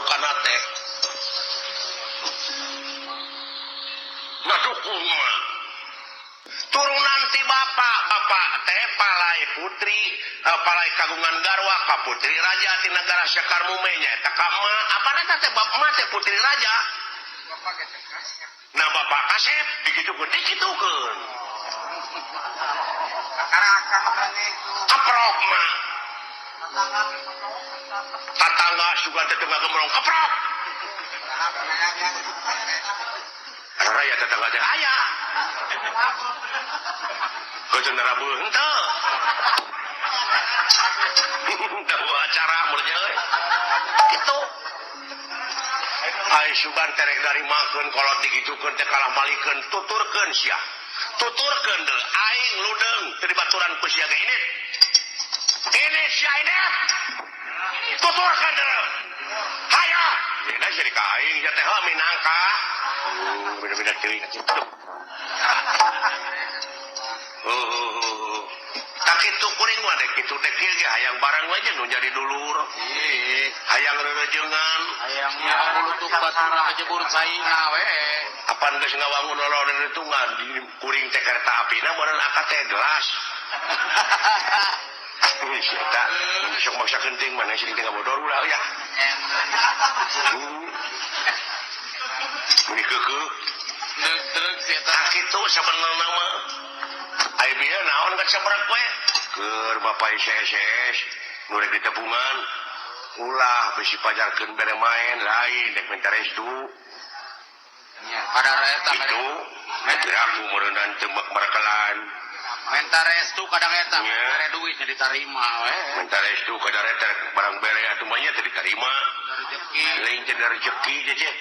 Padepokan teh ngadukung mah turunan ti bapak bapak teh palai putri palai kagungan garwa ka putri raja ti nagara Sekar Mume nya eta ka emak apa eta teh bapak teh putri raja nah bapak kasep digitukeun dikitukeun keprok mah tatangga sugan tetangga gemrong keprok raya tetangga teh aya heuceun rabu henteu teu acara mun euy kitu ai sugan terek dari makeun kolot digitukeun teh kalah malikeun tuturkeun sia tuturkeun deui aing ludeung teu dibaturan ku sia ge ini ini sia ini tuturkeun deui hayo dina jadi ka aing sia teh minangka beda-beda teuing kitu tak kitu kuring mah dek kitu teh kieu ge hayang barang we nu jadi dulur hayang reurejeungan hayang bulutuk batur kajebur caina we apan geus ngawangun lolor hitungan di kuring teh kereta apina meureun akad teh gelas sia eta sok maksa kenting mana sih teh ngabodor ulah ya muni keukeuh deuk sia eta kitu sabenerna mah ai bieu naon kacebrek we keur bapak SSS nu rek ditepungan ulah bisi pajarkeun bere main lain rek minta restu nya kadar eta kitu aku meureundan teu merekelan minta restu kadang eta bere duit nya ditarima we minta restu kadar eta barang bere atuh mah nya teu ditarima rezeki lain teh rezeki teh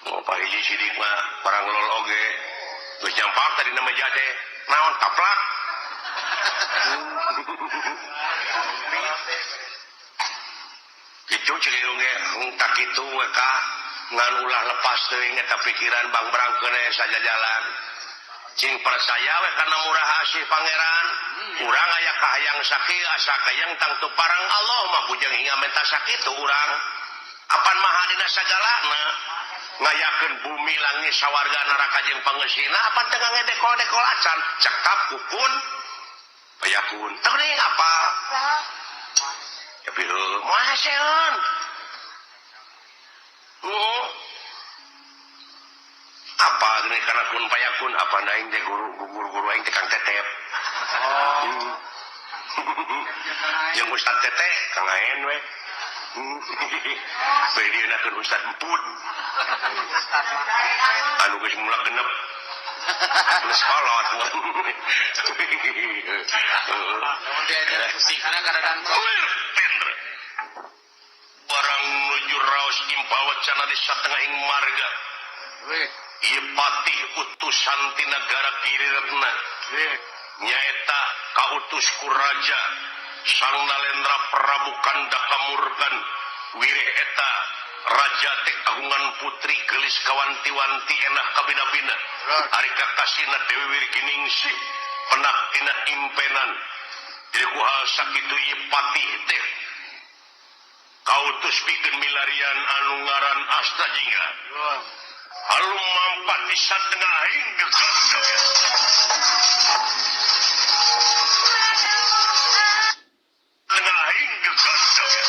oh Pak Hiji Sidik mah barang lol oge geus nyampak tadi na meja teh naon taplak kitu ciriung ge tak kitu we ka ngan ulah lepas teuing eta pikiran bang berangkeun sajajalan cing percaya we kana murah asih pangeran urang aya kahayang sakieu asa kayang tangtu parang Allah mah bujang hingga menta sakitu urang apan maha dina sagalana ngayakeun bumi langit sawarga neraka jeung pangeusina apan teu ngedekol-dekol acan cekap kukun payakun teuing apa tapi heuh moal seun apa gini karena kun payakun apa aing teh guru-guru aing teh Kang Tetep oh jeung Ustad Tete Kang Aen we bari dienakeun Ustad Emput anu geus mulak genep geus kolot barang nuju raos impawacana di satengahing marga ieu patih utusan ti nagara Giriretna nyaeta kautus ku raja Sang Nalendra Prabu Kandaka Murgan wireh eta raja teh kagungan putri geulis kawanti-wanti enak kabina-bina ari kakasihna Dewi Wirginingsih penak dina impenan jadi ku hal sakitu ieu patih teh kautus pikeun milarian anu ngaran Astajingga alum mampat di satengahing gegegeg tengahing gegegeg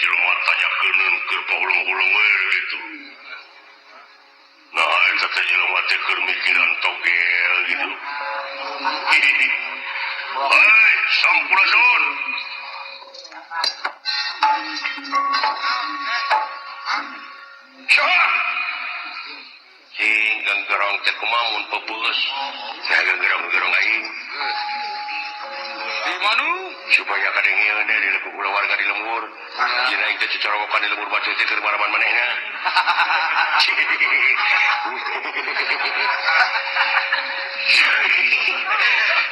jelema tanya keuneun keur pahulung-hulung we gitu. Nah, eta teh jelema teh keur mikiran togel gitu. Hei, sampurasun. Saha? Sing ganggerong teh kumaha mun peupeus? Saya ganggerong-gerong aing. Di mana? Supaya kadengeun deh di kulawarga di lembur. Jeung aing teh cicorowokan di lembur batu teh keur maraban manehna.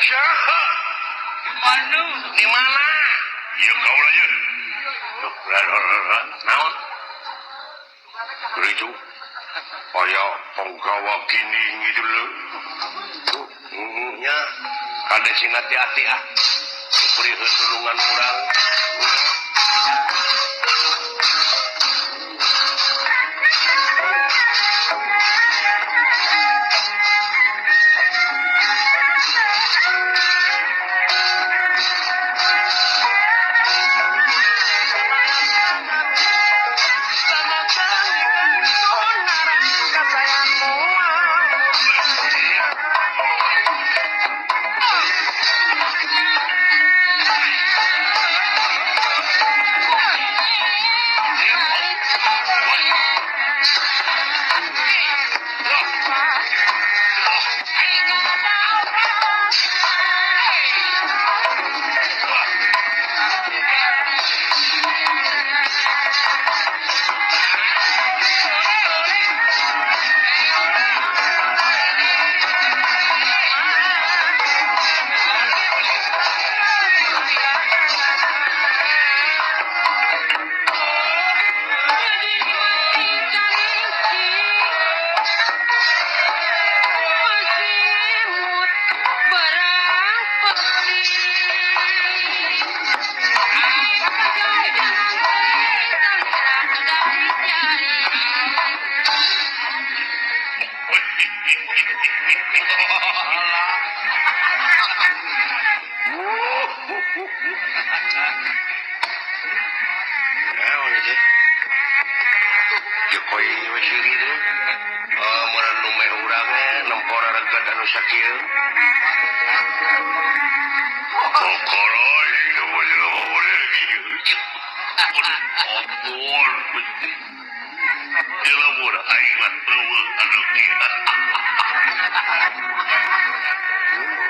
Saha? Di mana? Di mana? Ieu kaula ye. Naon? Itu aya penggawa gini gitu lho. Nya kade sing hati-hati ah. Puriheun tulungan urang.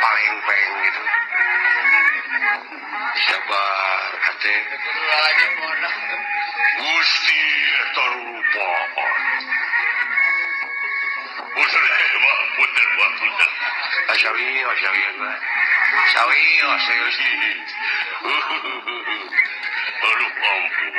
Paleng-peng gitu. Sabar hati. Gusti eta rupaan. Puter mah puter mah puter. Asawi asawi asawi asawi. Aduh ampun.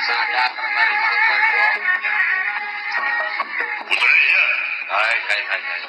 Sadar bari mangkul. Puter ya. Hai hai hai hai.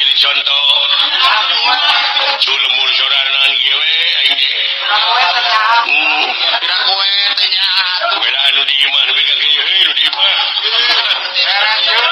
jadi contoh. Culemur sorangan kieu we aing ge. Pira kowe teh nya atuh. Beda anu di imah nepi ka kieu heuh nu di imah. Beres yeuh.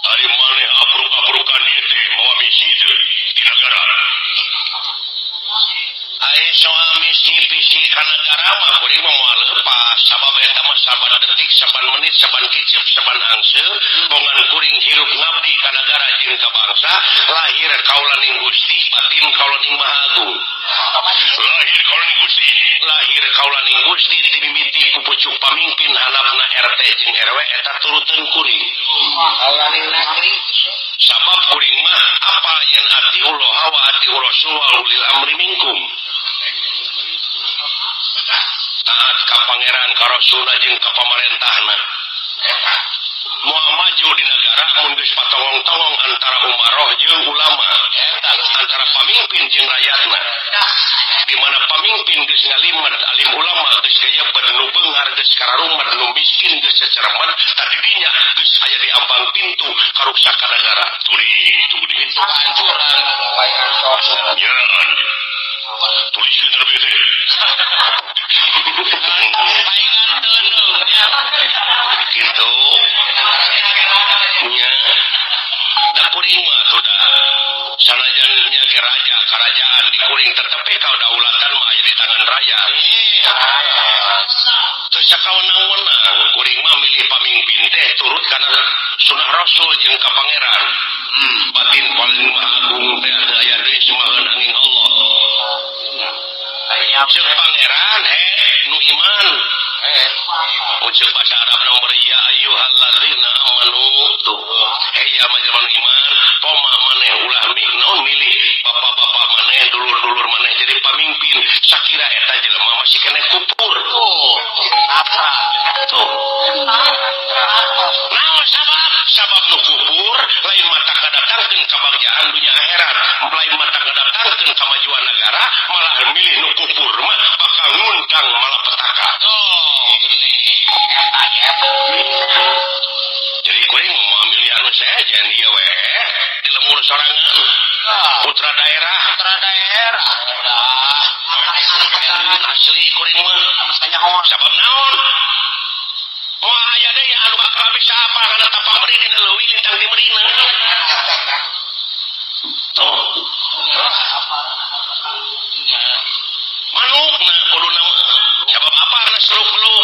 Ari maneh apruk-aprukan ieu teh mawa misi teh di nagara. Ai soal misi pisi ka nagara mah kuring mah moal leupas sabab eta mah saban detik, saban menit, saban kicep, saban angseul bongan kuring hirup ngabdi ka nagara jeung ka bangsa, lahir kaulaning Gusti, batin kaulaning Maha Agung. Lahir kaulaning Gusti, lahir kaulaning Gusti ti mimiti ku pucuk pamimpin hanapna RT jeung RW eta turuteun kuring. Kaulaning nagri sabab kuring mah apa yen ati Allah wa ati Rasul wa ulil amri minkum. Taat ka pangeran ka rasulna jeung ka pamarentahna. Moal maju di negara mun geus patongong-tongong antara umaroh jeung ulama, antara pamimpin jeung rakyatna. Di mana pamimpin geus ngalimet, alim ulama geus gayebet, nu beunghar geus kararumet, nu miskin geus cacaremet, tadi dinya geus aya di ambang pintu karuksakan negara. Turi, turi pintu kehancuran. Ya, tuliskeun terlebih teh. Paingan teundeung nya. Gitu. Nya. Da kuring mah tuh da. Sanajan nya ge raja, kerajaan di kuring tetep kadaulatan mah aya di tangan rakyat. Iya. Terus sakawenang-wenang kuring mah milih pamimpin teh turut kana sunah rasul jeung ka pangeran. Batin paling maha agung teh aya deui semaheun angin Allah. Ceuk pangeran he nu iman. Ucap bahasa Arab nomor ya ayyuhallazina amanu tuh. Hei jalma-jalma nu iman, poma maneh ulah naon milih bapak-bapak maneh, dulur-dulur maneh jadi pamimpin. Sakira eta jelema masih keneh kupur. Tuh, apa? Tuh. Naon sabab? Sabab nu kupur lain mata kadatangkeun kabagjaan dunya akhirat, lain mata kadatangkeun kamajuan negara, malah milih nu kupur mah bakal ngundang malapetaka. Tuh, gini. Eta ya. Jadi kuring mau milih anu sejen ieu we di lemur sorangan. Putra daerah, putra daerah. Asli kuring mah. Sabab naon? Moal aya deui anu bakal bisa apa kana tapak meri dina leuwih lintang di merina. Tuh. Manukna kuduna mah. Sabab apa na seluk beluk?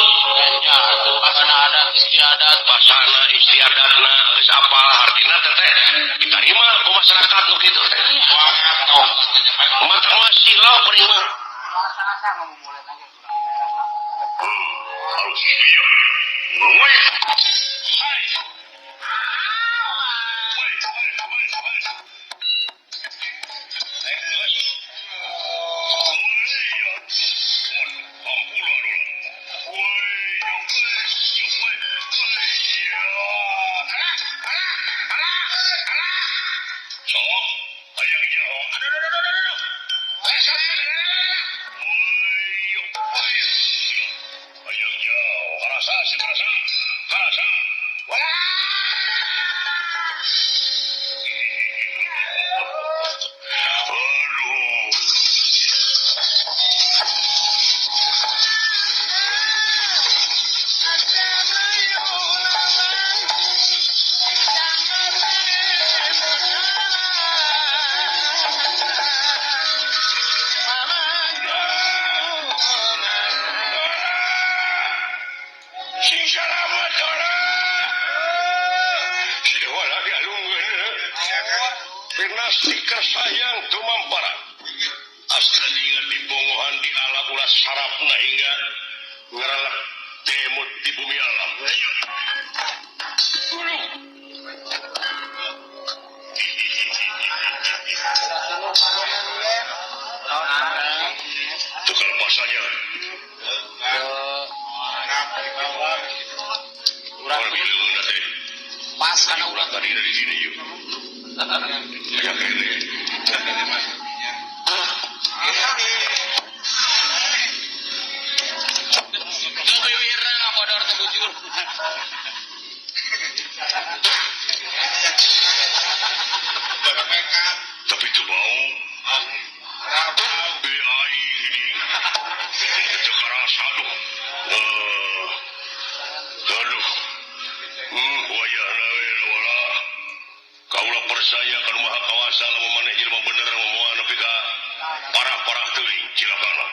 Nya atuh kana adat istiadat, basana istiadatna geus apal hartina teh teh ditarima ku masyarakat nu kitu teh. Mata masih lo kuring mah. Harus iya. Woi. Hai. Woi, woi, woi, woi. Sayang tumampara astra ingat dibongohan di alam ulah sarapna hingga ngerelek demut di bumi alam. Itu kalau bahasanya pas karena ulah tadi dari sini yuk. Ya kene. Tapi itu bau. BI ini. Itu keras aduh. Aduh. Wayahna we wala. Kaulah percaya kan maha kawasa lamun maneh jelema bener moal nepi ka parah-parah teuing cilakana.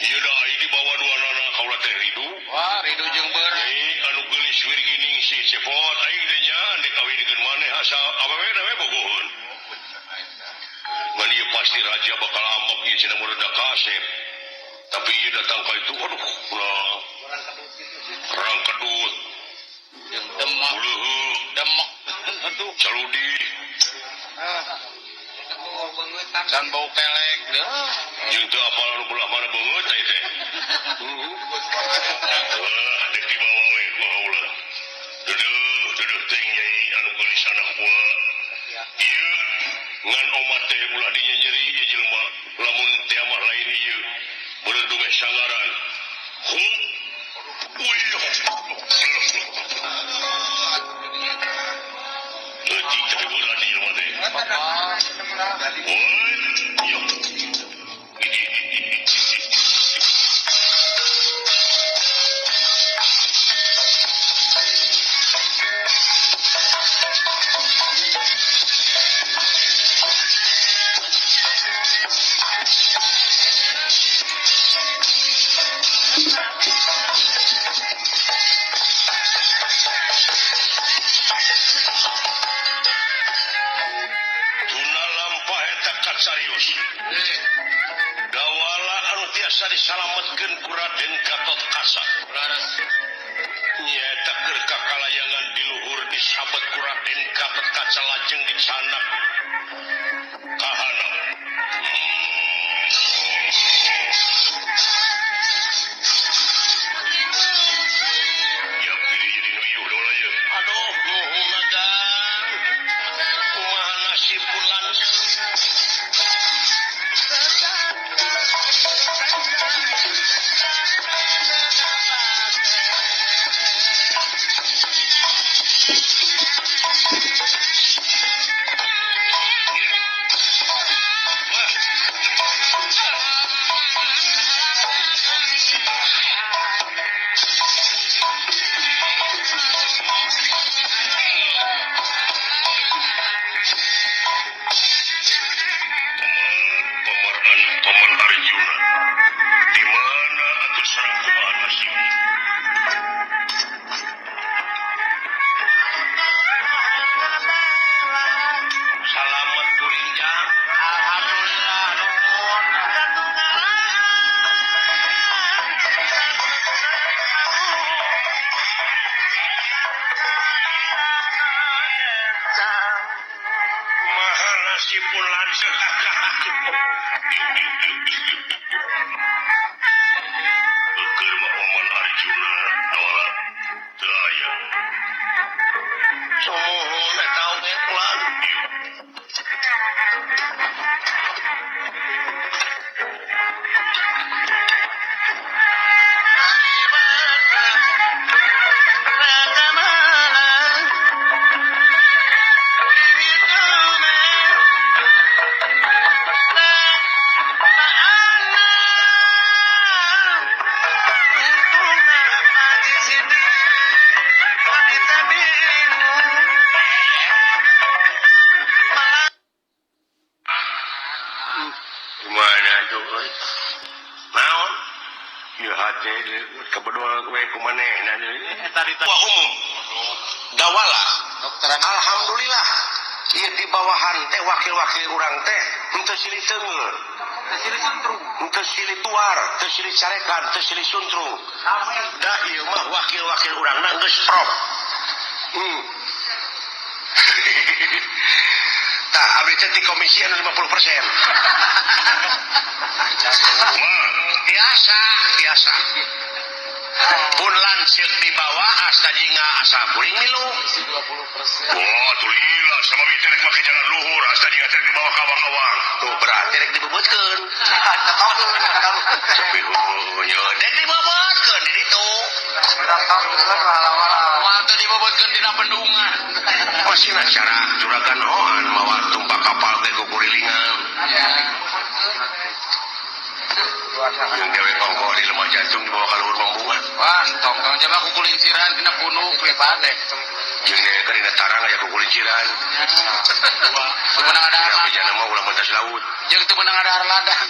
Ieu da ini bawa dua nana kaulah teh ridu. Wah, ridu jeung beur. Anu geulis wirgining si cepot aing teh nya dek kawinkeun maneh asa awewe we bogoheun. Ngan ieu pasti raja bakal amok ieu cenah mun rada kasep. Tapi ieu datang ka itu aduh lah. Rang kedut. Jeung demak. Demek. Aduh, caludi. Can bau kelek deh. Jeung teu apal anu belah mana beungeut teh teh. Wah, dek dibawa we ku haula. Duduh, duduh teuing nyai anu geulis anak buah. Ieu ngan omat teh ulah dinyenyeri ieu jelema lamun teh mah lain ieu. Bener dumeh sangaran. Hum. Wih. Leutik tapi berat di jelema teh. Woi, yo. Dawala anu tiasa disalametkeun ku Raden Gatotkaca. Nyaeta keur kakalayangan di luhur disabet ku Raden Gatotkaca lajeng dicanak ka handap. Ya pilih jadi nuyuh dawala ye. Aduh, nuhun agan. Kumaha nasib pun lanceuk. Paman Arjuna, di mana atuh sareng kumaha nasibna? Salamet kuring jang. Alhamdulillah nuhun. Kumaha nasib pun lanceuk. Keur mah Paman Arjuna dawala teu aya. Sumuhun eta oge ulah. Kumaha atuh euy? Naon? Ieu hate kabedol we ku manehna deui. Eta Ketua umum Dawala. Dokteran. Alhamdulillah ieu di bawahan teh wakil-wakil urang teh henteu silih teungeur, Silih suntrung. henteu silih tuar, teu silih carekan, teu silih suntrung. Da ieu mah wakil-wakil urangna geus prop. Tah abdi teh di komisi anu 50%. Biasa, biasa. Pun lanceuk di bawah asta jingga asa kuring milu. 20%. Wah, tuh lila sama bi teh rek make jalan luhur asta jingga teh di bawah ka awang-awang. Tuh berarti rek dibebetkeun. Tapi heuh, rek dibebetkeun di ditu. Moal teh dibebetkeun dina bendungan. Masih cara juragan hoan mawa tumpak kapal teh kukurilingan. Yang dewe kongko di lemah jantung dibawa ka luhur pembungan. Wah, entong kang jama kukulinciran tina gunung pribadi. Jeung dewe kan dina tarang aya kukulinciran. Teu meunang ada Dina bejana mah ulah mentas laut. Jeung teu meunang ada ladang.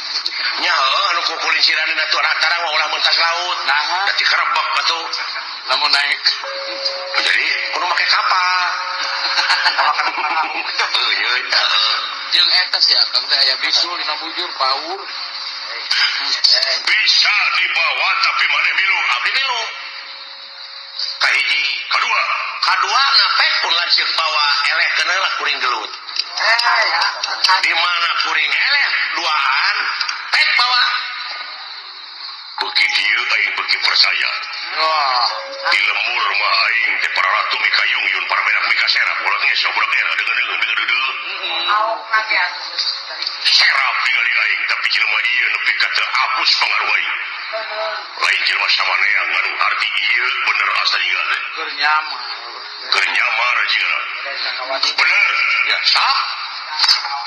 Nya heuh anu kukulinciran dina tarang mah ulah mentas laut. Naha? Dadi kerebek atuh. Lamun naik. Jadi kudu make kapal. Heuh ye. Jeung eta sih akang teh aya bisul dina bujur paur. Bisa dibawa tapi maneh milu, abdi milu. Kahiji, kadua, kadua ngapek pun lanceuk bawa eleh keun lah kuring gelut. Di mana kuring eleh duaan pek bawa. Beuki dieu aing beuki percaya. Wah. Di lemur mah aing teh para ratu mikayung yun para menak mikaserap ulah ngeso budak era deungeun deungeun. Aok ge atuh geus. Serap ningali aing tapi jelema ieu nepi ka teu apus pengaruh aing. Lain jelema samanea nganu arti ieu bener asa ninggal teh. Keur nyamar. Keur nyamar jeung. Bener. Ya, sok.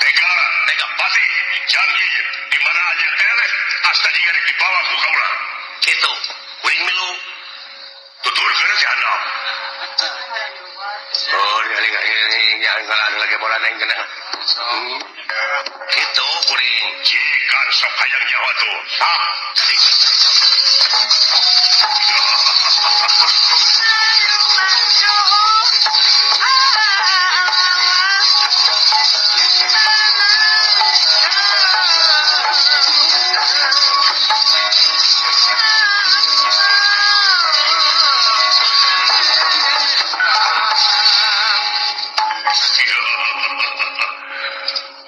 Tegara, tega pati, janji di mana aja eleh asta jiga rek dibawa ku kaula. Kitu. Kuring milu. Tuturkeun si handap. Oh, ini anu lagi bola aing kena. Kitu kuring. Jikan sok hayang nyawa tuh. Sok.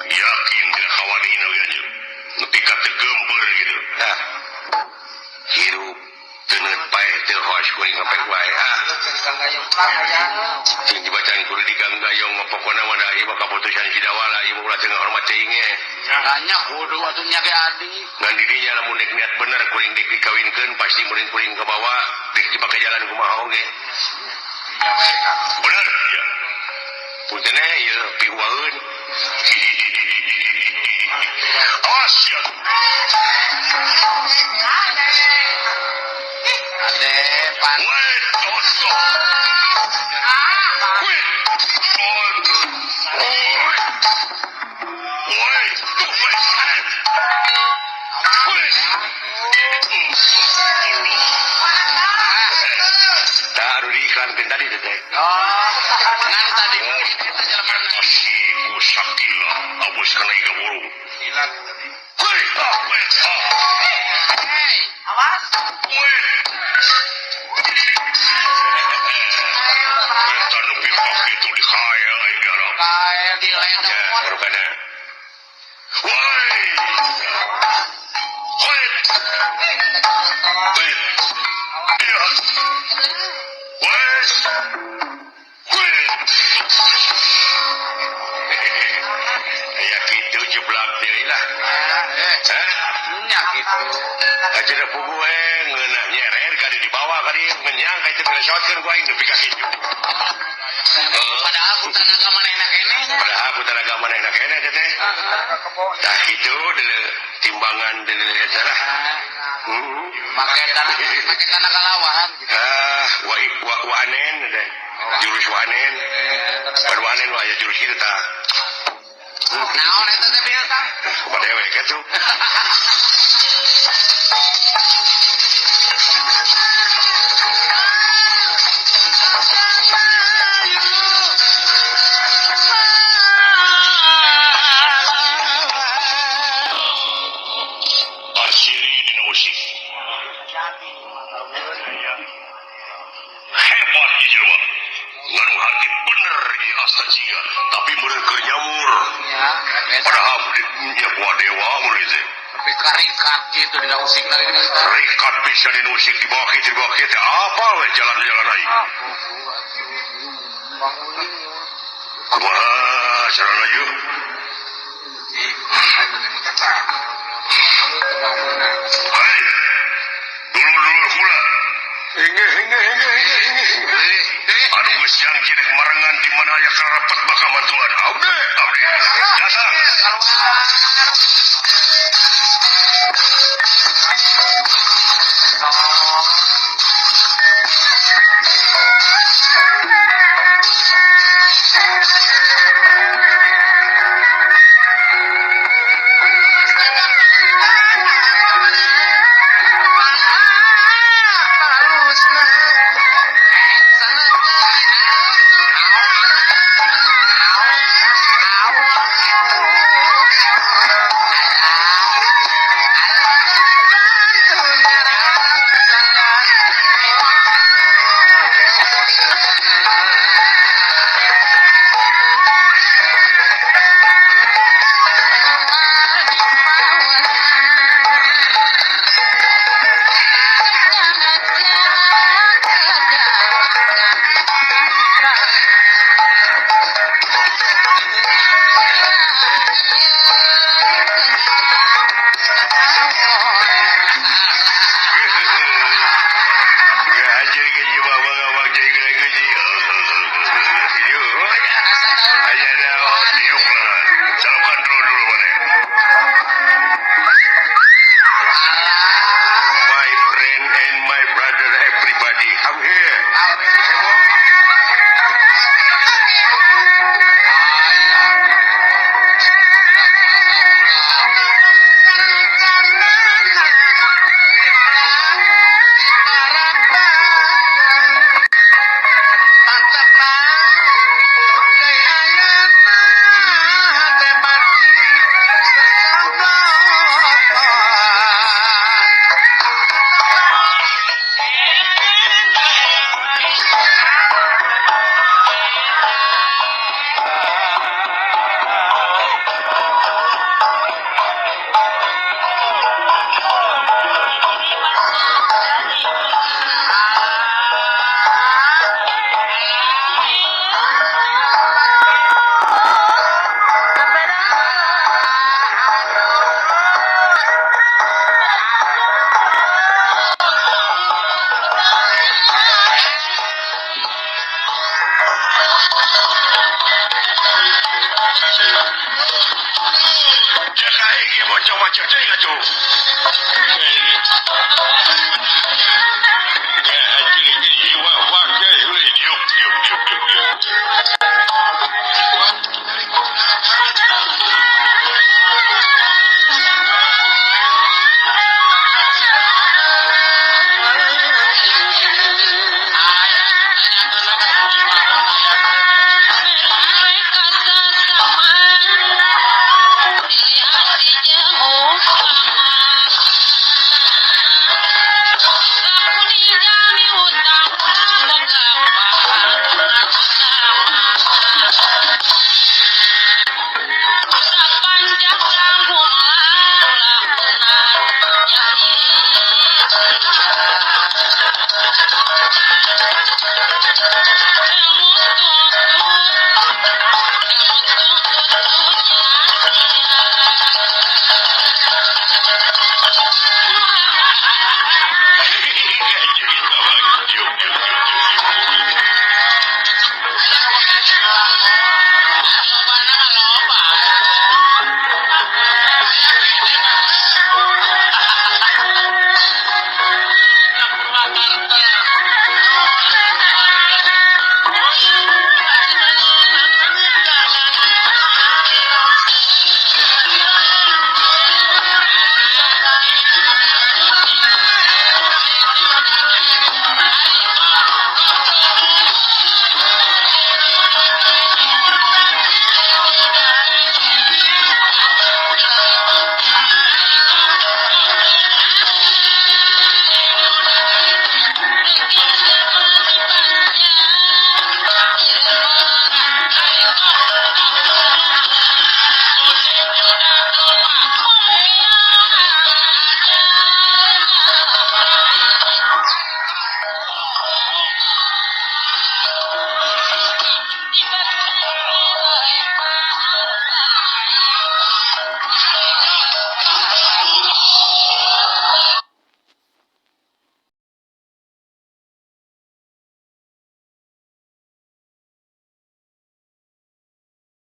Yakin dina kawanina we anjeun. Nepi ka teu geumpeur gitu. Nah. Hirup teuneut paeh teu hos kuring sampai wae ah. Cing dibacaan kudu di Ganggayong pokona mah da ieu mah kaputusan Sidawala ieu mah ulah teu ngahormat teuing ge. Banyak kudu atuh nya ge adi. Ngan di dinya lamun dek niat bener kuring dek dikawinkeun pasti muring kuring ka bawa dek dipake jalan kumaha oge. Bener ya. Punten ieu pihuaeun. Awas ya. Ade pan. Weh, toto. Weh. Weh, weh. Weh. Tah anu diiklankeun tadi teh. Oh, ngan tadi eta jelema ku sakila abus kana iga burung. Hei, ah, weh, ah. Hei, awas. Weh. Eta nepi ka kitu dikael aing diharap. Kael di ledok. Ya, barukana. Woi. Woi. Woi. Iya. Wes. Woi. Ya kitu jeblak deui lah. Hah? Nya kitu. Aja da puguh ngeunah nyerer kali dibawa kali ngenyang ka itu shotgun ku aing nepi ka kitu. Padahal ku tanaga manehna keneh. Padahal ku tanaga manehna keneh teh teh. Tah kitu deuleu timbangan deuleu eta lah. Make tanah make tanaga lawan gitu. Ah, wa wa anen teh. Jurus wa anen. Wa anen wa aya jurus kitu tah. Naon eta teh biasa? Kumaha dewek atuh. Arsiri dina usik. Hebat ieu jelema. Nganu hati bener ieu asta jiga, tapi meureun keur nyamur. Ya, padahal nya buah dewa meureun teh. Tapi karikat gitu dina usik tadi kita. Rikat bisa dina usik di bawah kitu di bawah kitu apa we jalan-jalan aing. Kumaha sarana ieu? Hei. Dulur-dulur kula. Inge inge inge inge inge. Anu geus jangki rek marengan di mana aya karepet bakal mantuan. Abdi, abdi. Datang. Kamu